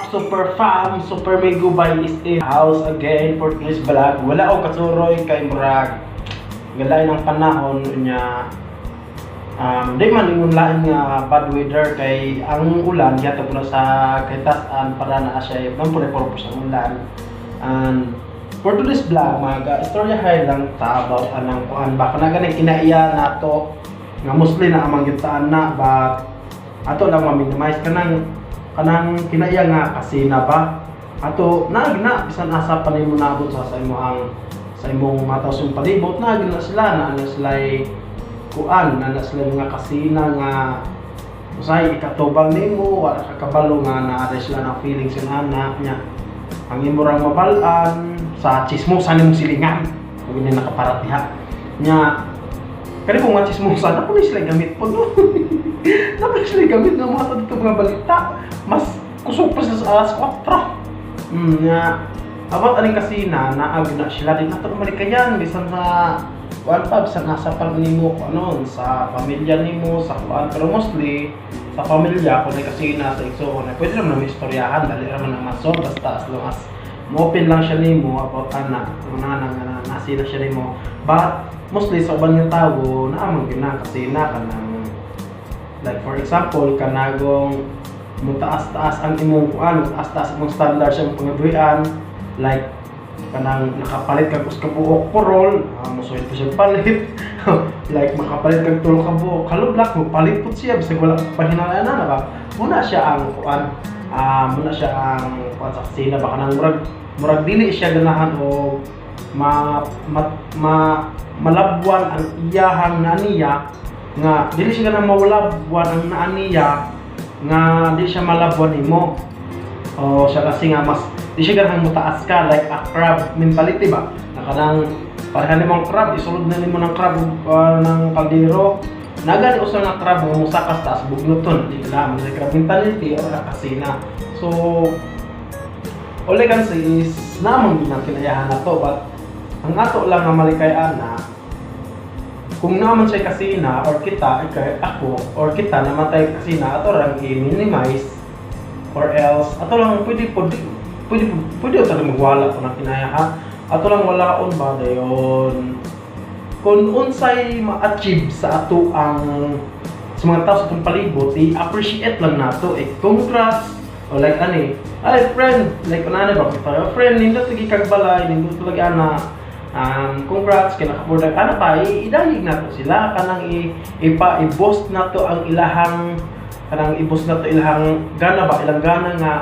Up, super fam? Super Migubay is in house again for today's vlog. Wala ko kasuroy kay murag galay ng panahon niya. Di man ingon lain nga bad weather kay ang ulan gihatag na sa kitasan para na siya man po purpose ang ulan. And for today's vlog, mag istoryahay lang ta about anang kuan ba, kana ganing kinaiya nato nga mostly na amang gitaan na, but ato lang ma-minimize kanang kanang kinaiya nga kasi na ba ato na na bisan asa pa nimo naabot sa imo ang sa imong mga tawo sa imong palibot na na sila na ano sila kuan na na sila mga kasina nga usahay ikatubang nimo, wala ka kabalo nga naa sila na feelings yung anak niya. Ang imo rang mabal-an sa chismosa nimong silingan kung hindi nakaparat diha nya kani kung mga chismosa na po sila gamit po, no, na po sila gamit ng mga dito mga balita, mas kusog pa sila sa alas 4 nya. About aning kasina, naag na sila din nato malikayan bisan sa kuan pa, bisan asa pa nimo ano sa pamilya nimo sa kuan, pero mostly sa pamilya. Kung may kasina sa igsuon, pwede naman na istoryahan, dali raman na masolve, basta as long as mo-open lang siya nimo about ana una na nga nasina siya nimo. But mostly sa uban nga tawo naa man gyud na kasina, kanang like for example, kanagong mutaas-taas ang imong kuan, mutaas-taas imong standard sa imong pangabuhian, like kanang nakapalit kag usa ka buok purol, mosuhil pa siya palit, like makapalit kag tulo ka buok hollow block, mo palit pud siya bisag wala pahinalaan na ba. Muna siya ang kuan, muna siya ang kuan sa kasina ba, kanang murag murag dili siya ganahan o ma, ma, ma malabwan ang iyahang naniya nga dili siya ganang mawalabwan ang naaniya nga dili siya malabwan nimo o siya kasi nga mas di siya ganang mutaas ka, like a crab mentality ba, na kanang pareha nimong crab, isulod na nimo ng crab ng kaldero, nagani usa nga crab nga musakas taas bugnoton, di lang sa crab mentality or kasina. So all I can say is namang ginang kinayahan na to, but ang ato lang nga malikay ana, kung naman siya kasina or kita ikay ako or kita namatay kasina, ato lang i-minimize or else ato lang pwede pwede pwede pwede talaga magwala ko ng kinaya ha, ato lang walaon ba dayon kung unsay ma-achieve sa ato ang sa mga tao sa atong palibot, i-appreciate lang nato eh, congrats o like ani ay friend, like ano ba kita friend, nindot lagi kag balay, nindot lagi ana, congrats kay naka-order ana pa, idayig nato sila, kanang i ipa i-boost nato ang ilahang kanang i-boost nato ilahang gana ba, ilang gana nga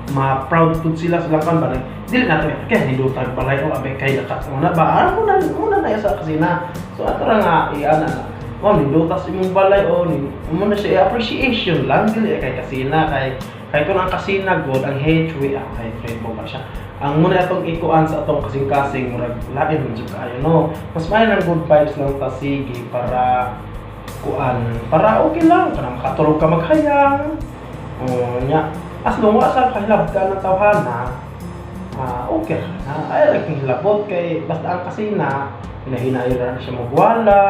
ma-proud pud sila sa kan ba. Dili nato kay nindot balay o abay kay naka una ba, muna na sa kasina. So ato ra nga i-ana na oh, nindutas imong balay o ni mo na siya, appreciation lang, dili kay kasina, kay kay kung ang kasina god ang hatred, kay trade mo ba siya ang muna atong ikuan sa atong kasing-kasing, murag lain man jud kaayo, no? Mas may ng good vibes lang ta, sige, para kuan, para okay lang para makatulog ka maghayang oh nya, as long wa sa kahilabtan ng tawhana, okay na ay like hilabot kay basta ang kasina hinahinayo ra na siya magwala,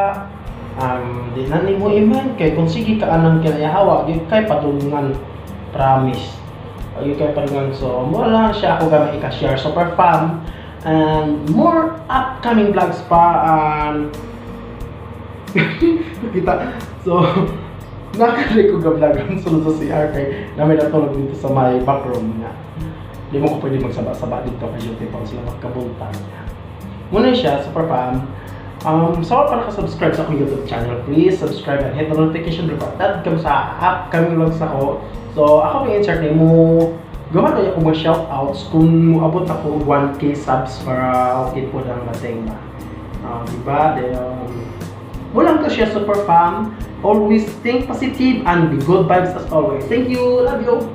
di na nimo iman kay kung sige ka anang kinayahawa gyud kay padulungan, promise gyud kay padulungan. So mo lang siya ako gamay ika-share, super fam, and more upcoming vlogs pa and kita. So nakalik ko ga-vlog ang sulod sa CR kay namin natulog dito sa may backroom niya. Di mo ko pwede magsaba-saba dito kay duty pa sila magkabultan. Muna siya, super fam. So pa naka-subscribe sa akong YouTube channel, please subscribe and hit the notification bell para update sa upcoming vlogs ako. So, ako may insert mo gawa na ako mga shoutouts kung moabot ako 1K subs para okay po ng dating ba. Diba? Then, walang to siya, super fam. Always think positive and be good vibes as always. Thank you. Love you.